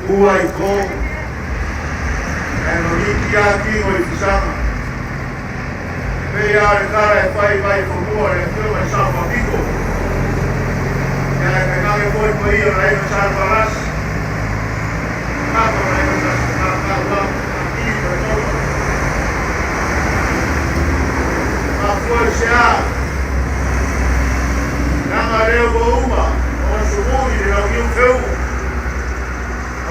Ua i ko, e no liki a tino i fisaga. Pei a le tala e fai mai fanua le afioga i Sao Papito. Ia e kainage foi paia o le aiga Sa Palasi. Kapa o le aiga Sa Sa Ki ma le Tonga. Mafua i se a? Leaga lea ua uma ona sumui le launiu feu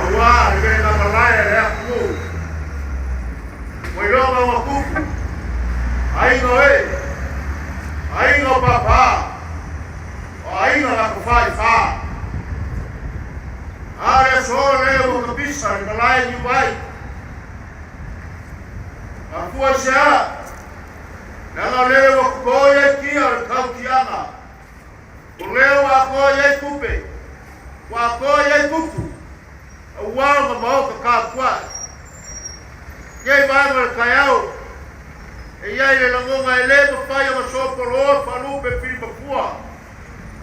auā le vega malae a le atunuu. Ua iloa maua tupu, aiga o ee, aiga o pāpā, o aiga na tofā i fā. A o le aso lea ua tapisa le malae niu ai. Mafua i se a? Leaga o lea ua totoi ai tia o le tautiaga. O lea ua atoa i ai tupe, ua atoa i ai tupu, auā ona maota tapuai. Nei vaega o le taeao, e i ai le lagona e le mafai ona sopoloa faalupe pilimapua,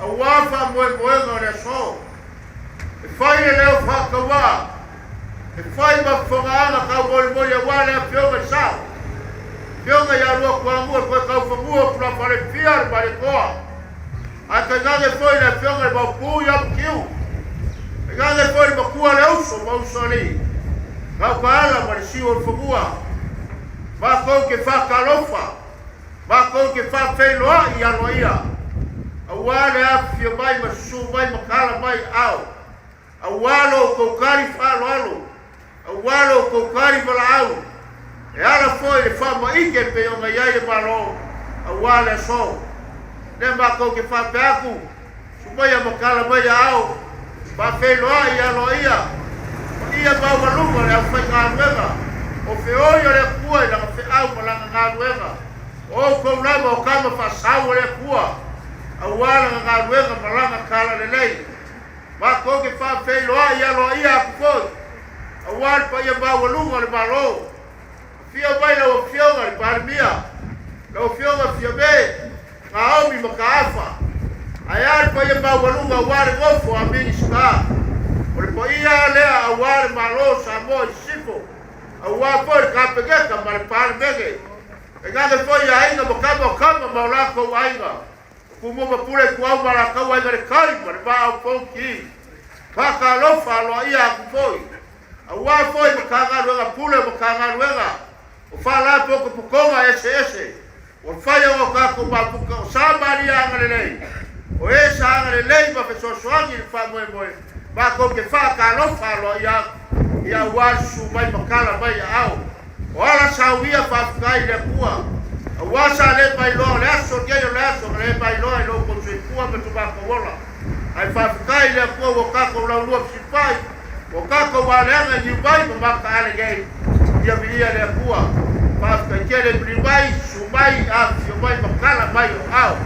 auā faamoemoega o le aso. E fai le leo faatauā, e fai ma fofogaaga taumolimoli auā le Afioga i Sao, Afioga ia Luatuanuu le toe taufanua o Tulafale-fia le Malietoa, ae tainane foi le Afioga i le Maopu ia Matiu, tainane foi le Matua le Uso ma Usoalii, Gautaala ma le Siu o le Fanua. Matou te faatalofa, matou te faafeiloai aloaia, auā le afifio mai ma susu mai ma tala mai ao. Auā lo outou tali faaaloalo, auā lo outou tali valaau, e ala foi le faamaite e pei ona i ai le Malo, auā le aso. Lea matou te faapea atu, Sumaia ma tala mai aao, faafeiloai aloaia, paia maualuga o le aufaigaluega, o feoi o le Atua i lana feau ma lana galuega, o outou lava o tama faasau o le Atua, auā lana galuega ma lana talalelei. Matou te faafeiloai aloaia atu foi aua le paia maualuga o le Malo. Afio mai lau Afioga i le Palemia, lau Afioga Fiame, Naomi Mataafa, ae a le paia maualuga aua le nofo a Minisita. O le paia lea aua le Malo o Samoa i Sisifo, aua foi le Kapeneta ma le Palemene. Tainane foi i aiga ma tama o tama ma o latou aiga. Tumua ma pule tuau ma latou aiga le tai ma le vaa o Fonoti. Faatalofa aloaia atu foi aua foi Matagaluega Pule o Matagaluega o Faalapotopotoga eseese ua fai ona o tatou mafuta o Samaria agalelei o e sa agalelei ma fesoasoani i le faamoemoe matou te faatalofa aloaia atu ia aua le susu mai ma tala mai aao O ala sauia faafetai i le Atua, aua sa le mailoa o le aso lenei o le aso na le mailoa i lo outou soifua ma to matou ola. Ae faafetai i le Atua ua tatou laulua fesilafai, ua tatou aleaga i niu mai ma mataale nei. Ia viia le Atua. Faafetai. Faafetai tele maliu mai, susu mai, afifio mai ma tala mai o aao.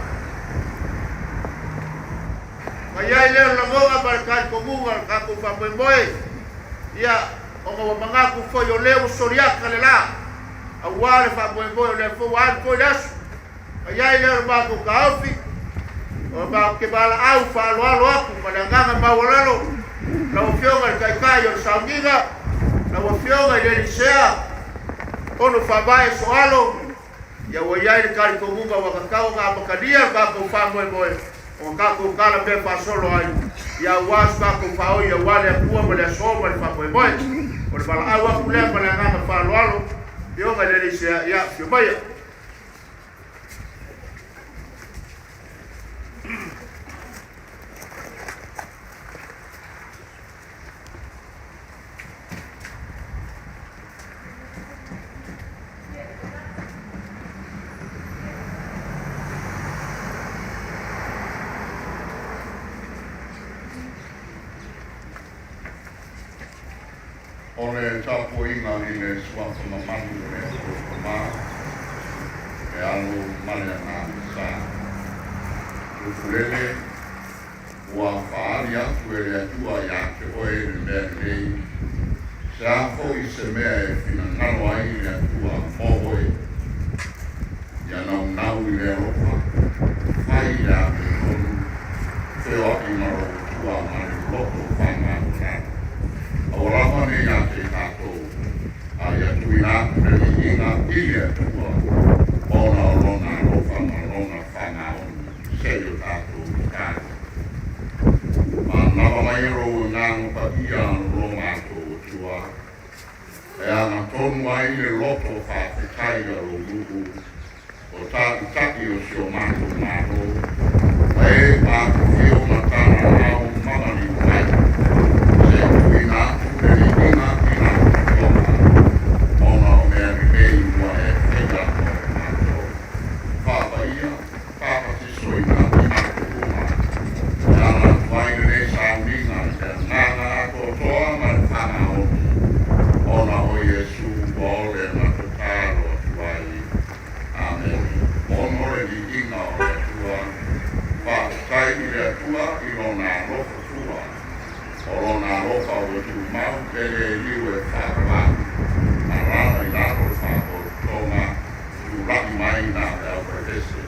Ona i ai lea o le lagona ma le talitonuga o le tatou faamoemoe, ia, ona ua manatu foi o lea ua soliata le la, aua le faamoemoe o lea foi ua alu foi le aso. Ona i ai lea o le matou taofi, o matou te valaau faaaloalo atu ma le agaga maualalo, lau Afioga i le Taitai o le Sauniga, lau Afioga i le Alii Sea, Fono Faavae Soalo, ia ua i ai le talitonuga ua tatau ona amatalia le tatou faamoemoe ona tatou tala mea faasolo ai, ia aua so tatou faaoi aua le Atua ma le aso ma le faamoemoe. O le valaau atu lea ma le agaga faaaloalo, Afioga i le Alii Sea, ia afio maia. O le tapuaiga i le Suafa mamalu o le Atua Tama, le Alo ma le Agaga Sa. Lupulele, ua faaali atu e le Atua ia te oe le mea lelei, se a foi se mea e finagalo ai le Atua mo oe. Ia naunau i le alofa, fai le amiotonu, feoai ma lou Atua ma le loto faamaualalo. Aua lava ne ia te i tatou, a ia tuuina atu le viiga i le Atua ona o Lona alofa ma Lona faamaoni se i o tatou tatalo. Manava mai lou agaga paia lo matou Atua, e agatonu ai le loto faafetai a lou nuu, o Taitai o si o matou Malo, ma e afifio ma talanaao ma maliu mai, se i tuuina atu le viiga i lau Afioga, ona o mea lelei ua e faia mo matou. Faapaia, faapatisoina i matou uma, e ala atu ai lenei sauniga i le agaga atoatoa ma le faamaoni, ona o Iesu ua ole na tatalo atu ai. Amene. Ono le viiga o le Atua. Faafetai i le Atua i Lona alofa fua. O Lona alofa ua tumau e le liu e faavavau. Alaala i lalo le faapotopotoga, tula'i mai nā le aufaipese.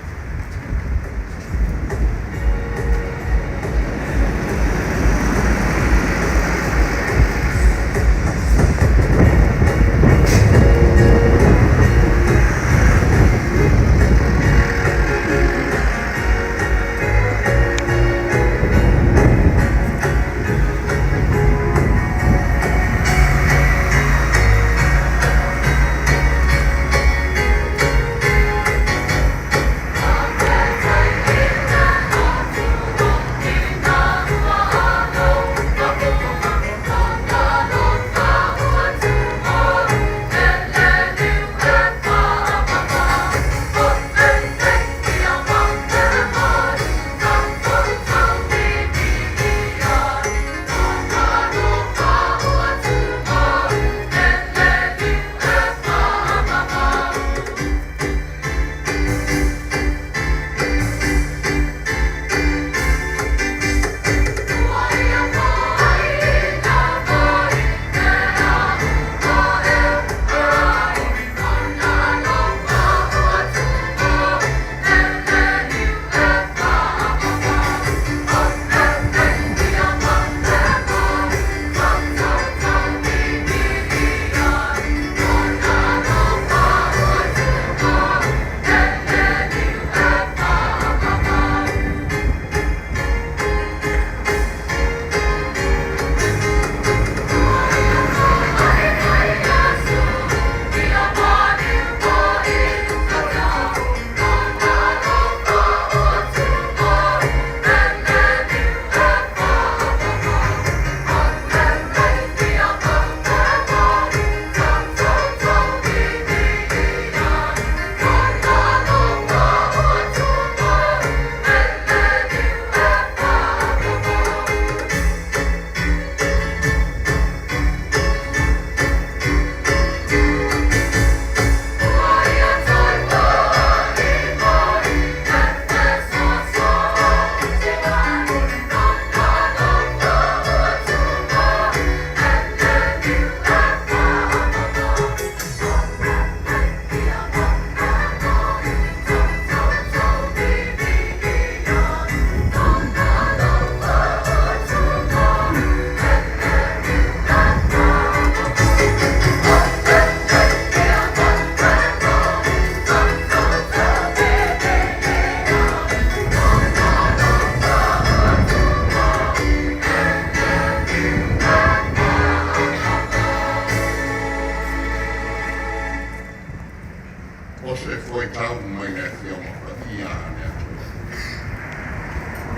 O se fuaitau mai le Afioga Paia a le Atua,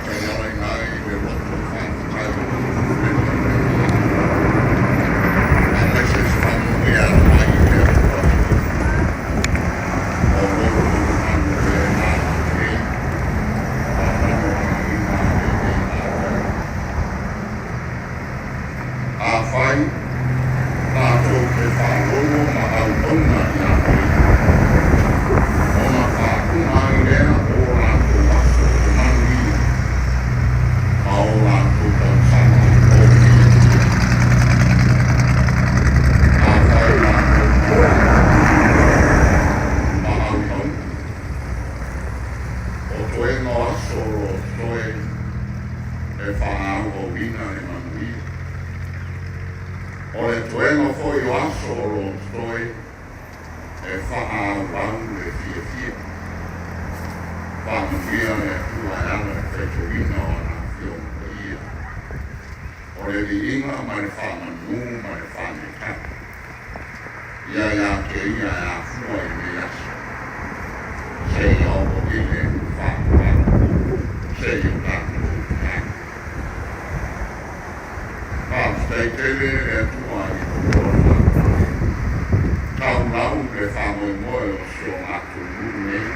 taialaina ai le loto faafetai o lo pele o le aemaise se faamanuia e ala mai i le Atua Soifua o lo outou galuega lelei ma lagolagoina lenei galuega. Afai tatou te faalogo ma auauna ia te Ia, ona faauma ai lea o latou aso o manuia ma o latou tausaga o fiafia. Afai latou te faalogo ma auauna, o toega o aso o lo o totoe e faaauauina le manuia. O le toega foi o aso o lo o totoe e faaauau le fiafia. Faamanuia le Atua e ala i le faitauina o ana Afioga Paia. O le viiga ma le faamanu ma le faanetagi ia ia te Ia e afua i lenei aso seia oo i le faavavau seia tatou tali. Faafetai tele le Atua i lou alofa, taulau le faamoemoe o si o matou nuu nei,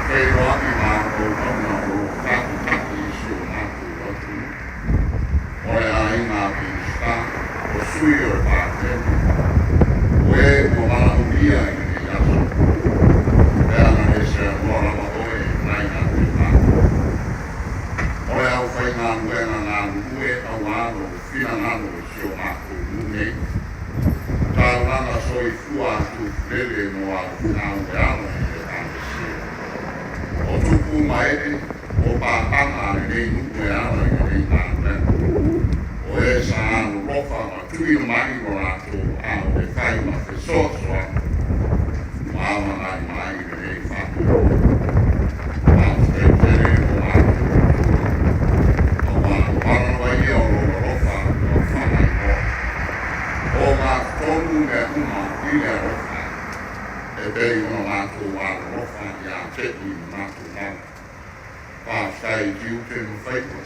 feiloai ma auauna o lo o taʻitaʻi i si o matou atunuu, o le aiga Minisita, o sui o le Palemene, o e ua valaaulia i lenei aso, pe ana le seanoa lava oe mai ia te matou. O le aufaigaluega galulue aua lou finagalo i si o matou nuu nei, taulaga soifua a Tufulele mo au finau e ala i le Ekalesia. O tupu ma ee o paaga a lenei nuu e ala i lenei galuega, o e sa alolofa ma tuuina mai lo latou aao e fai ma fesoasoani ma avalima ai lenei faamoemoe. Faafetai tele lo matou Atua, auā o ala lava ia o lou alofa ua faailoa. O gatotonu mea uma i le alofa e pei ona matou alolofa iā te i ma matou lava. Faafetai i tiute ma faiva.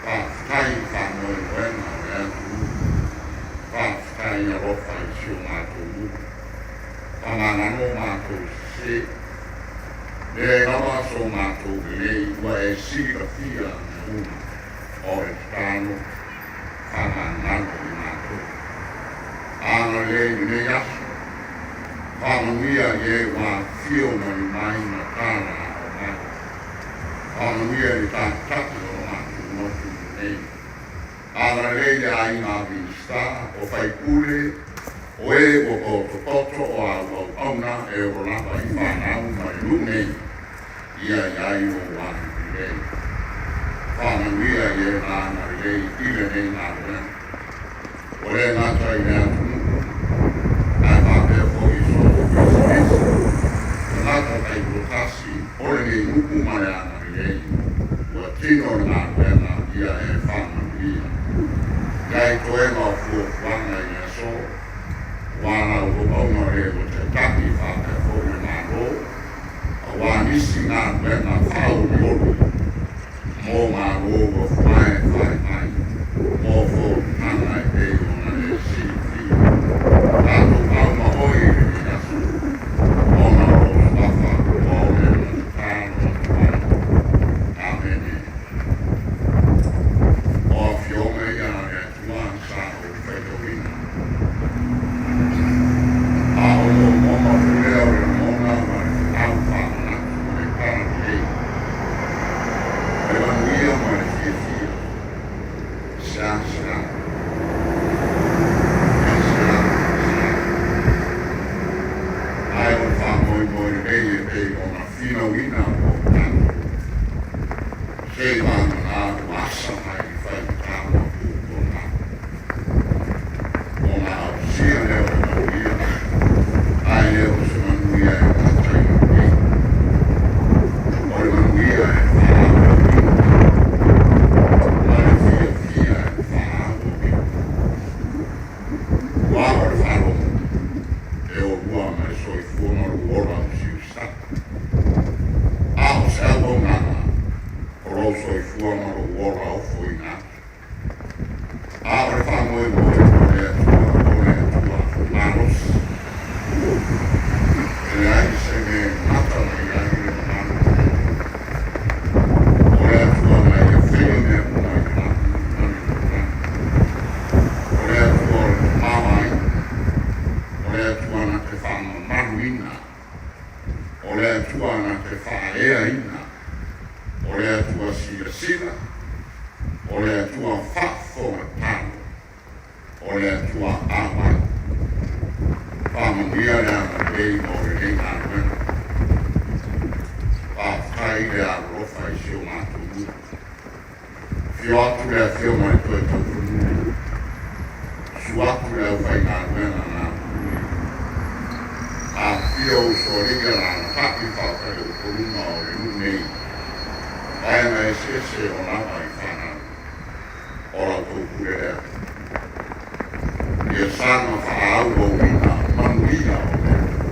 Faafetai i faamoemoega o le atunuu. Faafetai alofa i si o matou nuu. Faamagalo matou sese. Leai lava so matou lelei ua e silafia mea uma. O le tatalo, faamagalo i matou. Agalelei i lenei aso. Faamanuia i e ua afifio maliu mai ma tala ao mai. Faamanuia i le taʻitaʻi o lo matou motu nei. Agalelei i le aiga Minisita, o faipule, o e ua potopoto o au auauna e oo lava i fanau ma le nuu nei, ia i ai lou agalelei. Faamanuia i e na agalelei i lenei galuega. Ua le gata i le atunuu, ae faapea foi i so o se pisinisi, tagata taitoatasi o lenei nuu ma le agalelei, ua tino le galuega ia e faamanuia. Iai toega o fuafuaga i le aso, aua lau auauna le ua taitaʻi faapea foi le Malo, aua nisi galuega faaolioli mo Malo ua fuae fae mai mo fonotaga e pei ona e silafia. Tatou aumaoi i lenei aso, ona o lou Suafa ua o le ona tatalo atu ai. Amene. O Afioga ia a le Atua sa ou faitauina. A o omoomoga pulea o le lagona ma le feau faamanatu o le tala lelei, o le manuia ma le fiafia, seasea, e seasea. Ae o le faamoemoe lelei e pei ona finauina mo tatou, seivagana ua asa mai i faigata ma pupuaga. Ona ausia lea o le manuia, ae le o se manuia e gata i lenei. O le manuia e faaauauina, ma le fiafia e faaauauina. Aua o le faalogo, e olua ma le soifua ma Leai se mea e gata mai ai le mamalu o le Atua. O le Atua na Ia faia mea uma i le lagi ma le lalolagi. O le Atua o le tamaoaiga. O le Atua na te faamamaluina. O le Atua na te faaeaina. O le Atua silasila. O le Atua faafofoga talo. O le Atua auai. Faamanuia le agalelei mo lenei galuega. Faafetai le alolofa i si o matou nuu. Afio atu le Afioga i le Toetaufanua, susu atu le aufaigaluega galulue, afifio usoalii alaalatai faafaleupoluga o le nuu nei, vaega eseese o lava i fanau, o la outou pule lea. Ia saga faaauauina manuia o le Atua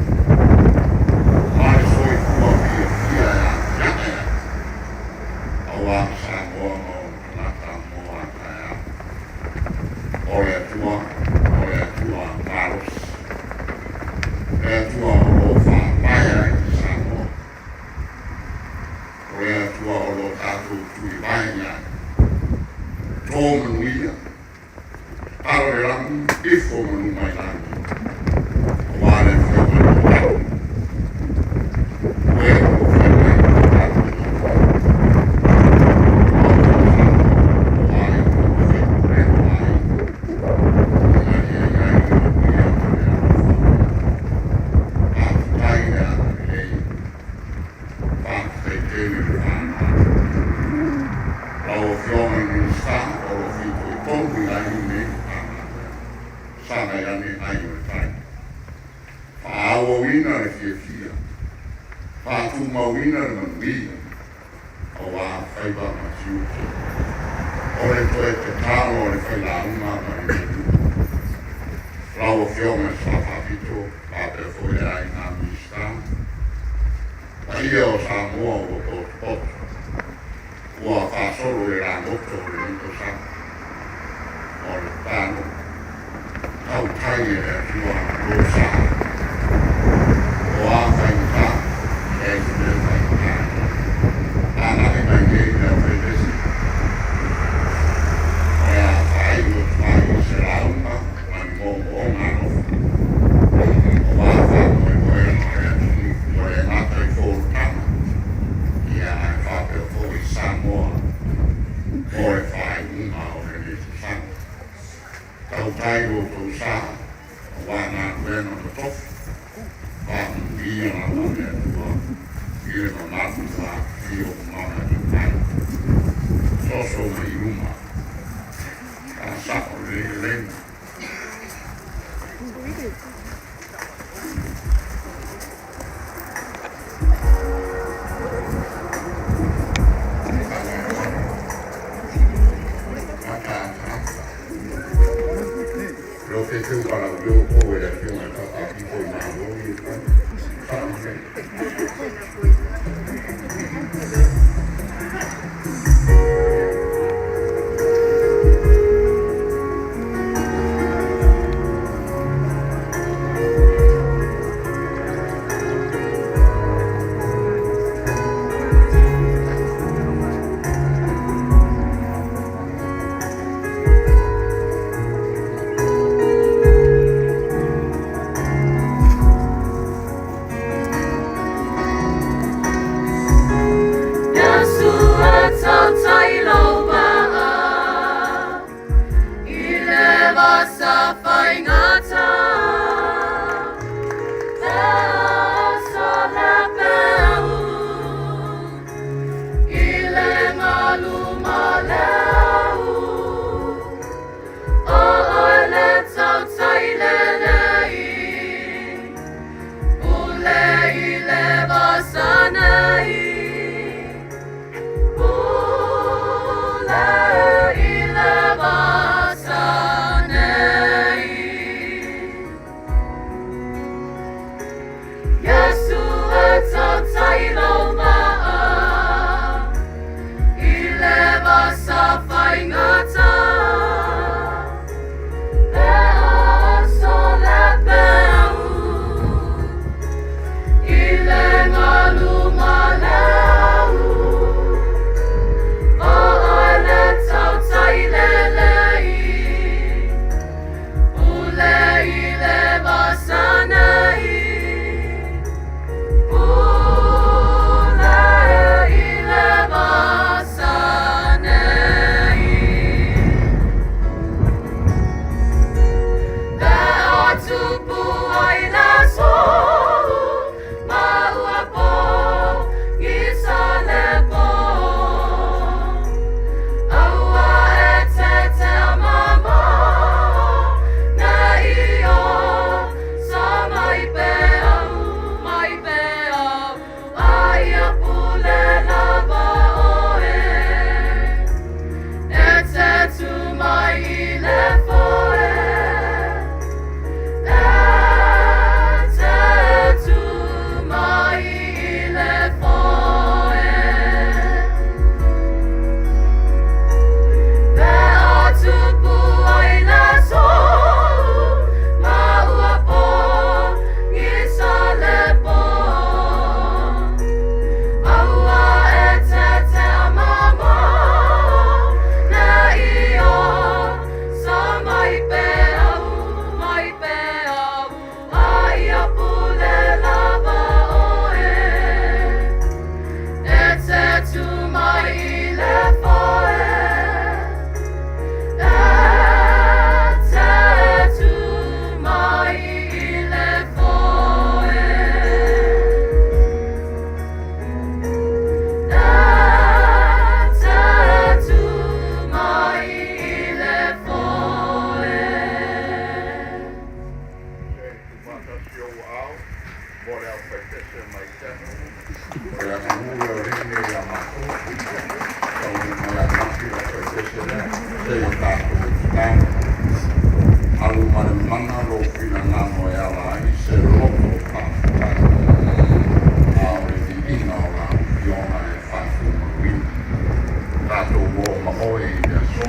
ma le soifua fiafia e atiae ai, aua Samoa ma ona tagata mo a taeao. O le Atua, o le Atua malosi, le Atua o lo o faavae ai Samoa, o le Atua o lo o tatou tulivae i ai. To manuia, tatala le lagi, ifo manu mai lagi, aua le Afioga i le Taitai, o e o lo o fai mai ma lo tatou Matua, o le Maota o Samoa, o aiga, o faipule, o aiga, ina ia i ai le manuia ma le alofa o le Atua. Faafetai le agalelei, faafetai tele le faaaloalo. Lau Afioga i le Minisita o lo o fitoitonu i ai lenei Matagaluega, sagai ane ai o le tai. Faaauauina le fiafia, faatumauina le manuia, aua faiva ma tiute. O le toe tatalo a le failauga ma lenei nuu. Lau Afioga i le Sao Faapito, faapea foi le aiga Minisita, paia o Samoa ua potopoto, ua faasolo i le lagoto o lenei tausaga. O le tatalo, tautai e le Atua lo sa. O a faigata, e leai se mea faigata. Agai mai nei le aufailesi, o le a faaiu atu ai se lauga ma ni moomooga alofa. Aua faamoemoega o le atunuu ua le gata i fonotaga, ia ae faapea foi i Samoa mo le faaiuga o lenei tausaga. Tautai lo outou sa, aua galuega matofi, faamanuia lava le Atua i le mamalu ua afifio ma maliliu mai. Soso mai i luma, faasao lelei le laina. Lo te teu palau yo o e le afioga i Faapito i Malo i e Iesu e tautai lou vaa i le vasa faigata, le aso le peu i le galu ma le au. O oe le tautai lelei, pule i le vasa nei. Pule i le vasa nei. Iesu e tautai lou vaa i le vasa faigata, le aso le peu Mo le aufaipese mai Samoa. O le aganuu lea o alii nei ia matou. Taunuu mai ananafi le aufaipese lea, seia tatou tatalo. Alu ma le mana lou finagalo e ala ai se loto faafetai, a o le viiga o lau Afioga e faatumaluina. Tatou o ma oe i le aso,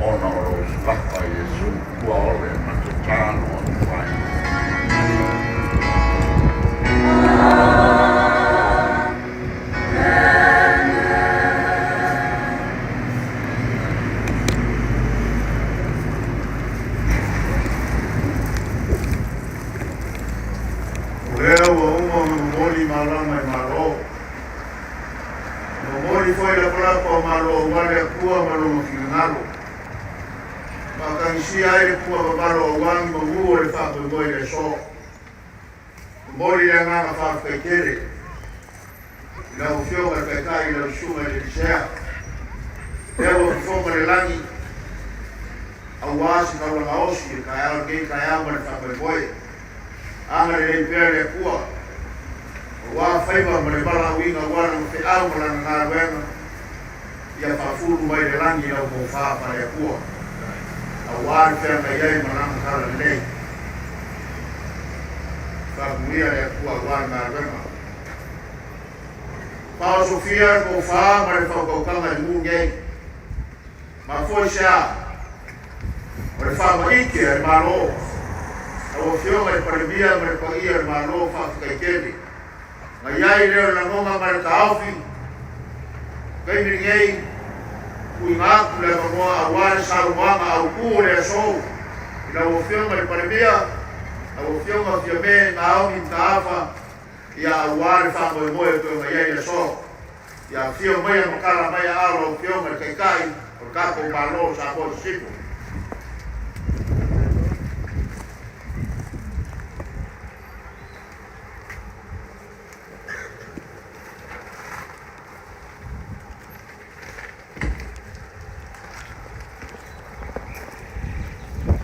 ona o lou Suafa Iesu ua ole ma tatalo atu ai. O lea ua uma ona momoli malama i Malo. Momoli foi lapalapa o Malo aua le Atua ma lona finagalo. Faatagisia ai le pugavavalo aua ni manu o le faamoemoe i le aso. Momoli le agaga faafetai tele i lau Afioga i le Taitai i lau Susuga i le Elisea. Lea ua fofoga le lagi aua se taulaga osi i le taeao lenei taeao ma le faamoemoe. Agalelei pea le Atua aua faiva ma le valaauina aua lana feau ma lana galuega ia faafulu mai le lagi lau tofa faale-Atua aua le feagai ai ma lana talalelei. Faamanuia le Atua aua le galuega. Faaosofia le tofa ma le faautautaga i nuu nei. Mafua i se a? O le faamaite a le Malo, lau Afioga i le Palemia ma le paia o le Malo, faafetai tele. Na i ai lea o le lagona ma le taofi, taimi lenei, tuuina atu le avanoa aua le saunoaga autu o le aso i lau Afioga i le Palemia, lau Afioga Fiame Naomi Mataafa, ia aua le faamoemoe e pei ona i ai le aso. Ia afio mai a matala mai a alo lau Afioga i le Taitai o le tatou Malo o Samoa i Sisifo.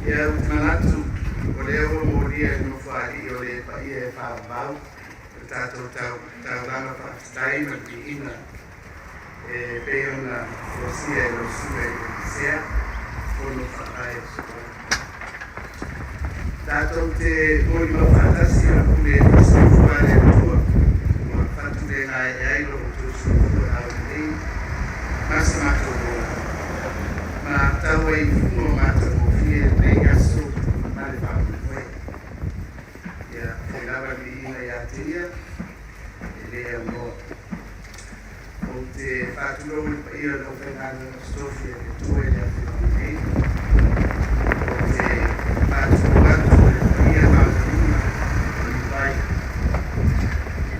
Ia, ou te manatu o lea ua molia e le Nofoalii o le paia e faavavau le tatou taulaga faafetai ma le viiga e pei ona folasia e lau Susuga i le Sea Fono Faavae o Samoa. Tatou te molimau faatasi o le pule soifua a le Atua ua faatulegae ai lo outou soifua laulelei ma se matou ola ma tau ai i fuga o matagofie lenei aso ma le faamoemoe. Ia fai lava le viiga ia te ia e le aunoa. Ou te faatulou i le paia o le aufaigaluega totofi a le Atua i le afioaga nei. Ou te faatulou atu i le paia maualuga o Levi.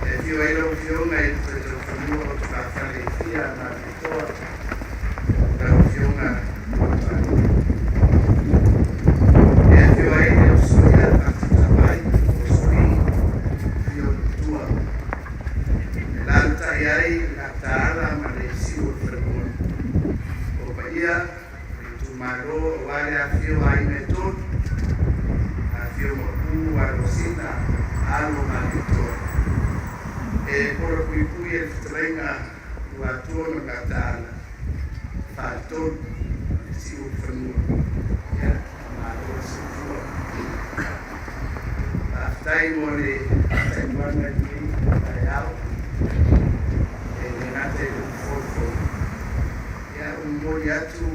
E afio ai lau Afioga i le Toetaufanua o Tufafale e fia a Malietoa, lau Afioga Luatua. E afio ai le uso ia Faatutavai o Sui Fio Lutua. E lalatai ai le Gautaala ma le Siu o le Fanua. O paia o le itumalo aua le afifio o aiga e tolu, afifio Maopu, Alosina, Alo ma Alitoa. E polapuipui e le fetalaiga Luatua ma le Gautaala, Faletolu ma le Siu o le Fanua. Ia, faamalo le soifua. Faafetai mo le faataimuaga i lenei taeao. E le gata i le upu ia ua momoli atu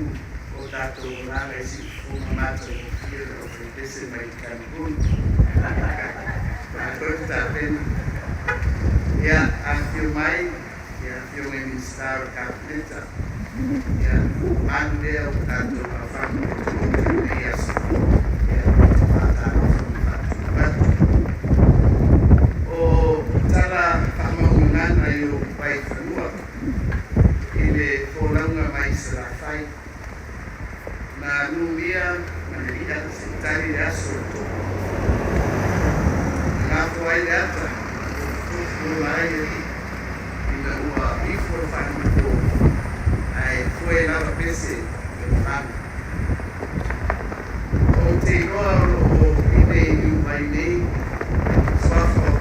o tatou agaga i siufofoga matagofie o le aufaipese mai Cameroon. Malo le tapena. Ia, afifio mai, ia afioga i Minisita o le Kapeneta. Ia, malu lea ua tatou aofaga i le lenei aso. Ia, ou te faatalofa ma faatulou atu. O tala faamaumaugaga i ou vaifanua i le folauga mai Salafai. Na numia ma le i'a se'i tali le aso o le to'o. Na lafo ai le ata ua totofi ola ai alii ina ua ifo le faaliupo ae foe lava pese i le faga. Ou te iloa o loo i nei niuvai nei suafa o.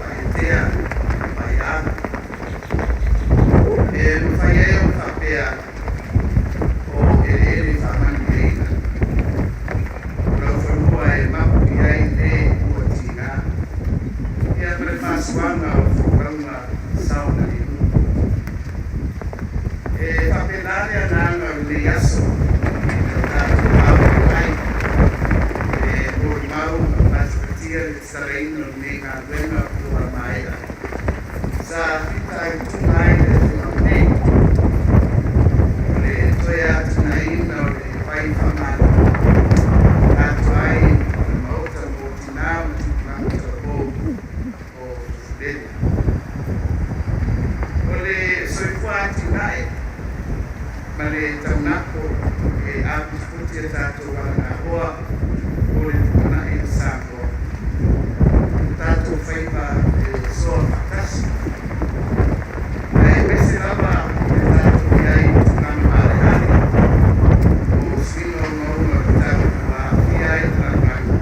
masuaga o folauga saogalemu. E faapena le agaga o lenei aso i lo tatou auai ai e molimau ma patipatia le tatalaina o lenei galuega ua maea sa fitaituga ai le afioaga nei o le toe atinaeina o le vai faamalo atoa ai o le maota mo tinā ma tupulaga talavou o Tufulele. O le soifua atinae ma le taunako e aputiputi a tatou alagaoa mo le lumanai o Samoa o tatou faiva e soa faatasi aemaise lava le tatou i ai i tulaga maaleale o suiga ogaoga o le tau ua aafia ai le lalolagi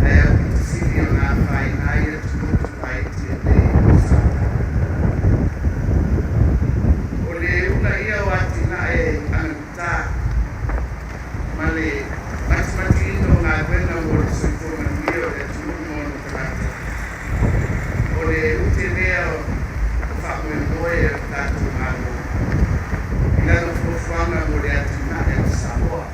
ae aupito sili ona afaina ai atunuu tuvaiti e pei o Samoa. O le uunaia o atinae anatatā ma le matimatiina o galuega mo le soifua manuia o le atunuu ma ona tagata o le ute lea o faamoemoe a le tatou Malo i lana fuafuaga mo le atinae o Samoa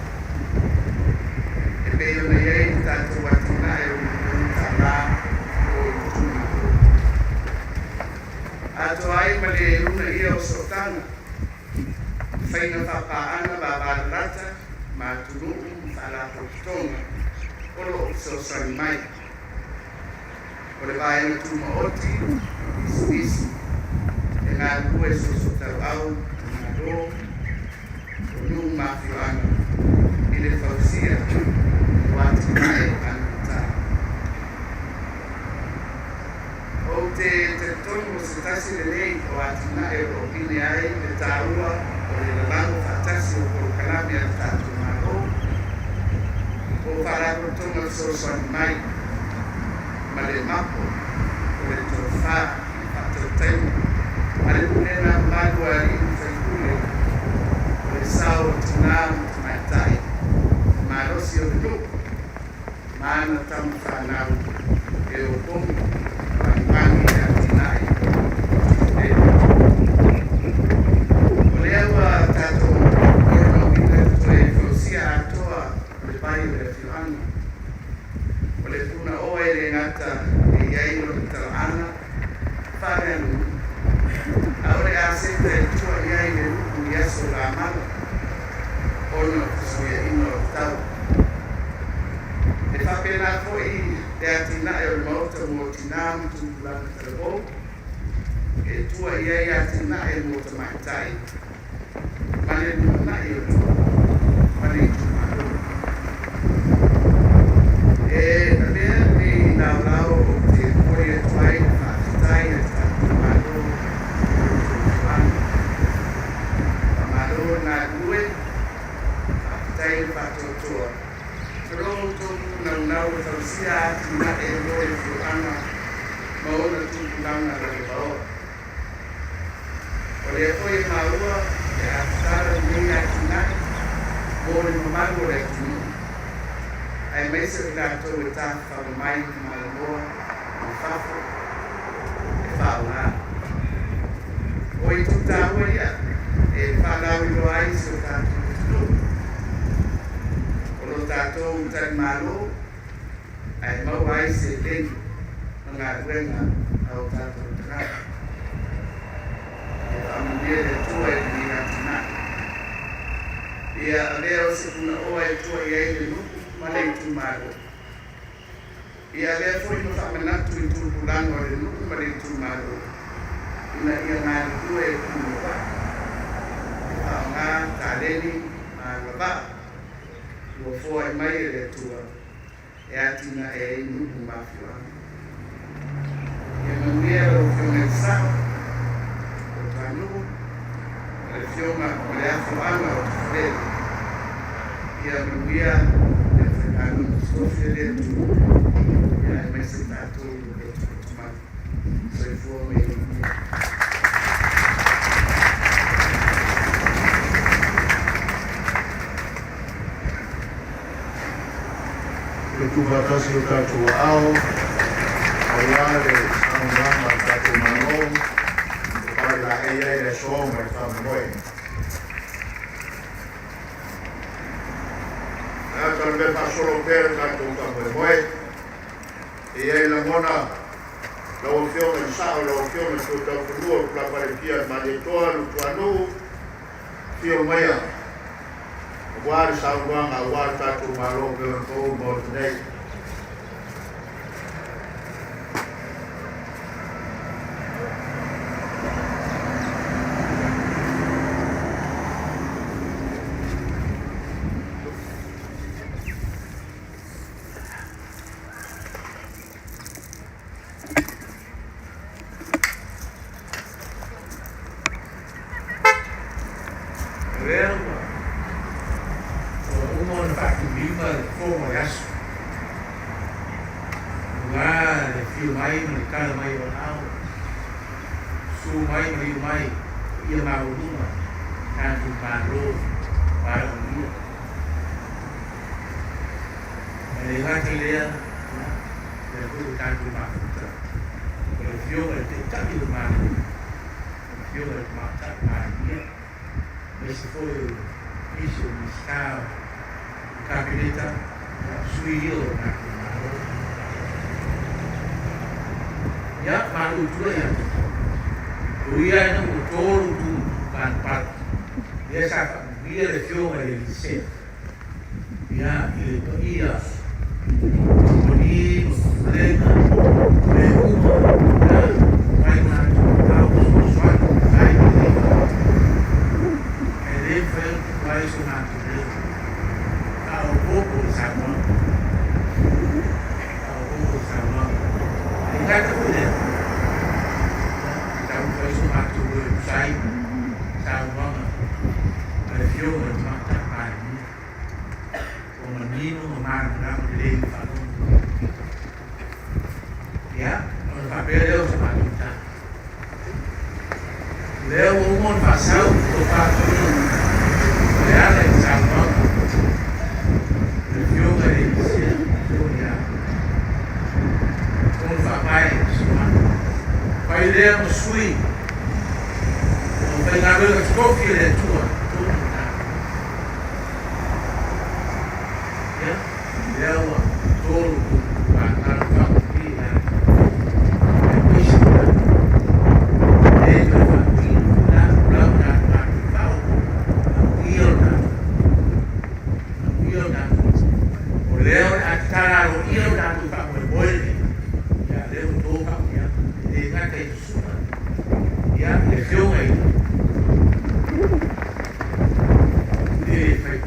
e pei ona i ai le tatou atinae o le miliona tala mo itumalo. Atoa ai ma le uunaia o sootaga faiga faapaaga vavalalata ma atunuu ma faalapotopotoga o lo o fesoasoani mai. O le vaega tumaoti ma pisinisi e galulue soosootaua ma Malo o nuu ma afioaga i le fausia o atinae anatatā. Ou te talitonu o se tasi lenei o atinae o lo o pine ai le taua o le lalago faatasi o polokalame a le tatou Malo o faalapotopotoga fesoasoani mai ma le mapo o le tofa i le faatautaiga a le pulega mamalu a alii ma faipule o le sao o tinā ma tamaitai malosi o le nuu ma ana tama fanau e opogi ma vagivagi le atinae o Tufulele. O lea ua tatou molimauina le toe fausia atoa o le vai o le afioaga. O le punaoa e le gata e i ai lona talaaga faaleaganuu, a o le aseta e tua i ai le nuu i aso lamala ona o fesuiaiga o le tau. E faapena foi le atinae o le maota mo tinā ma tupulaga talavou e tua i ai atinae mo tamaitai ma le lumanai o le nuu ma le itumalo. E avea lenei laolao ou te momoli atu ai le faafetai a le tatou Malo i lo outou afioaga. Faamalo le galulue, faafetai le faatoatoa. O lo outou naunau e fausia atinae mo le afioaga ma ona tupulaga lalovaoa. O lea foi e maua o le a tatala lenei atinae mo le mamalu o le atunuu, aemaise o i latou e tafafao mai Malamoa ma fafo e faaaoga. O itu taua ia e faalauiloa ai si o tatou atunuu. O lo tatou talimalo ae maua ai seleni ma galuega a o tatou tagata. Ia faamanuia le Atua i lenei atinae. Ia avea o se punaoa e tua i ai le nuu ma le itumalo. Ia avea foi ma faamanatu i tupulaga o le nuu ma le itumalo ina ia galulue e punouai, e faaaoga taleni ma agavaa ua foai mai e le Atua e atinae ai nuu ma afioaga. Ia manuia lau Afioga i le Sao o Toanuu ma le Afioga ma le afioaga o Tufulele. Ia manuia le aufaigaluega totofi a le Atua, ia aemaise tatou i lo potopoto mai. Soifua ma ia manuia. Le tuufaatasi o tatou aao aua le aso ma le faamoemoe. O le a ta le mea faasolo pea le tatou faamoemoe. E i ai lagona lau Afioga i le Sao, lau Afioga i le Toetaufanua o Tulafaletia le Malietoa Lutuanuu, afio maia aua le saunoaga aua le tatou Malo pei ona pau i le Maota nei. O lea ua uma ona faatulima le fono o le aso, aua le afio mai ma le tala mai o aao, susu mai ma liu mai paia maualuga tatou Malo valaaulia. E le gata i lea, ia, o lea foi ua tatou mafuta o le Afioga i le Taitai o le Malo, le Afioga i le Tamaitai Palemia, aemaise foi o nisi o Minisita o le Kapeneta, ia, o sui ia o le tatou Malo. Ia, malu tulai atu, e ui lava ina ua tolu palapala, lea sa faamanuia le Afioga i le Elisea. Ia, i le paia o kamupani ma pulega ma mea uma, ia, mai o latou matau fesoasoani i le fai ma lenei faamoemoe. Ae le mafai ona tuu ai so matou leo. Faaopoopo i saunoaga. Faaopoopo i saunoaga. E le gata foi i lea, ia, e taumafai so matou leo e tusa ai ma saunoaga a le Afioga i le Tamaitai Palemia, ua manino ma malamalama lelei i le faalogo. Ia, ona faapea lea o se matou tala. O lea ua uma ona faasau le tofa paia e ala i le saunoaga a le Afioga i le Elisea, le Afioga ia Fono Faavae Suafa. Fai lea ma sui o faigaluega totofi a le Atua i totonu o tatou. Ia, lea ua tolu tupatala faamanuia ia te aemaise o tatou. E le toe faatuina foi la tulaga na matou faaopoopo, manuia lo tatou, manuia lo tatou. O lea o le a tatala aloaia lo tatou faamoemoe lenei, ia lea ua to faamanuiaga, e le gata i susuga, ia le afioga i le fai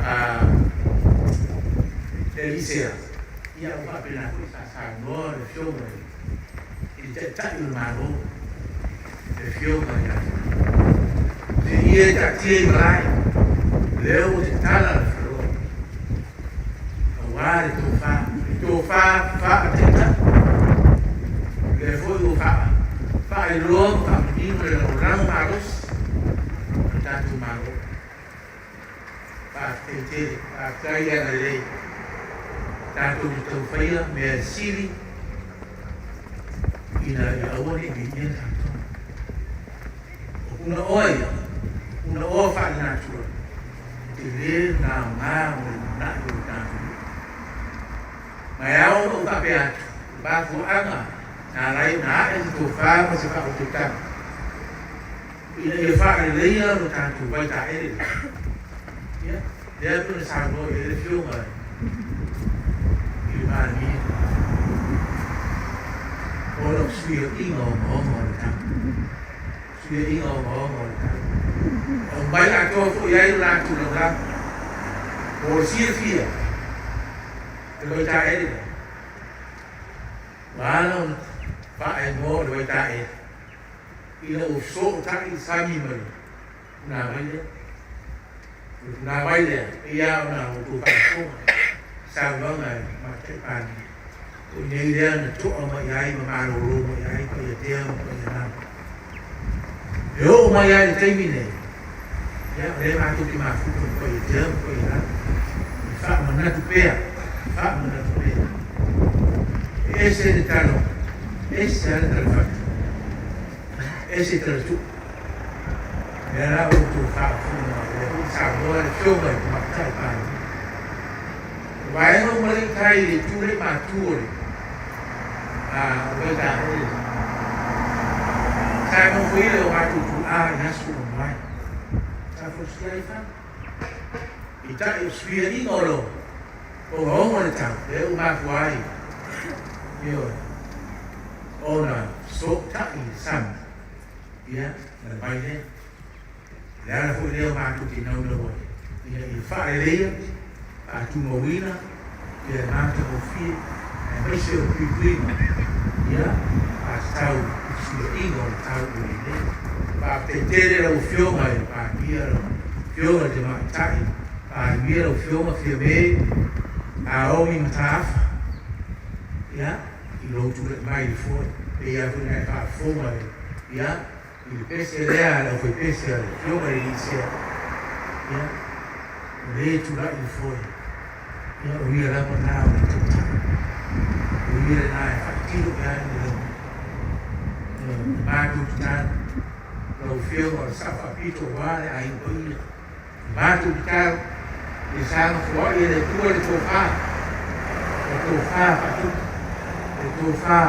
Elisea, ia ua faapena foi sa saunoa le afioga i le Taitai o le Malo, le afioga ia Seia e taatia i malae, lea ua tatala le faleoa, aua le tofa, le tofa faa-taitai, lea foi ua faailoa ma faamanino le lagolago malosi o le tatou Malo. Faafetai tele, faafetai le agalelei. Tatou te taufaia mea sili ina ia aua ne i viia tatou. O punaoa ia, o punaoa faalenatura, tele lona aoga mo le lumanai o le tatou nuu. Ma e ao ona ou faapea atu, o le mafuaaga na ala ai ona ae se tofa ma se faautautaga, ina ia faaleleia lo tatou vaitaele lea. Ia, lea pei ona saunoa i ai le Afioga i le Palemia, ona o fesuiaiga ogaoga o le tau. Fesuiaiga ogaoga o le tau. E aumai atoa foi ai lo latou lagolago mo le silafia le vaitaele lea. Ua ala ona faaemoa o le vaitaele ina ua fesootai le sami ma le punavai lea. O le punavai lea, e pei lava ona outou faafofoga i saunoaga a le Tamaitai Palemia, o i inei lea na to'a mai ai ma malolo mai ai Paiatea ma Paianala. E oo mai lava i le taimi nei, ia, o lea matou te mafuta ma Paiatea ma Paianala, e faamanatu pea, faamanatu pea. E ese le tala, ese lava le tala fatu, ese le tala tuu. Lea la ua outou faafofoga mai, o lea foi na saunoa le Afioga i le Tamaitai Palemia. O vaega uma lea i tai i le itu lea i matu o le a o Vaitaele lea. Sa nofoia e o matou tuaa i aso ua mavae. Sa fausia ai fale. Peitai o suiaiga o lo ogaoga o le tau, lea ua mafua ai, ioe, ona fesootai i le sami, ia, ma le vai lea. O le ala foi lea o matou te naunau ai, ina ia faaleleia, faatumauina, ia le matagofie, aemaise o le puipuiga, ia, faatatau i fesuiaiga o le tau ua i ai nei. Faafetai tele lau Afioga i le Palemia, lau Afioga i le Tamaitai Palemia, lau Afioga Fiame Naomi Mataafa, ia, i lou tulai mai i le foe, pei lava foi ona e faafofoga i, ia, I le pese lea a le aufaipese a le Afioga i le Alii Sea, ia, o le e tulai i le foe, ia, o ia lava lena o le Taitai. O ia lena e faatino i ai le leo. Ioe, na matou tatalo, lau Afioga o le Sao Faapito aua le aiga paia. Na matou tatalo, ia saga foai e le Atua le tofa, le tofa faatupu, le tofa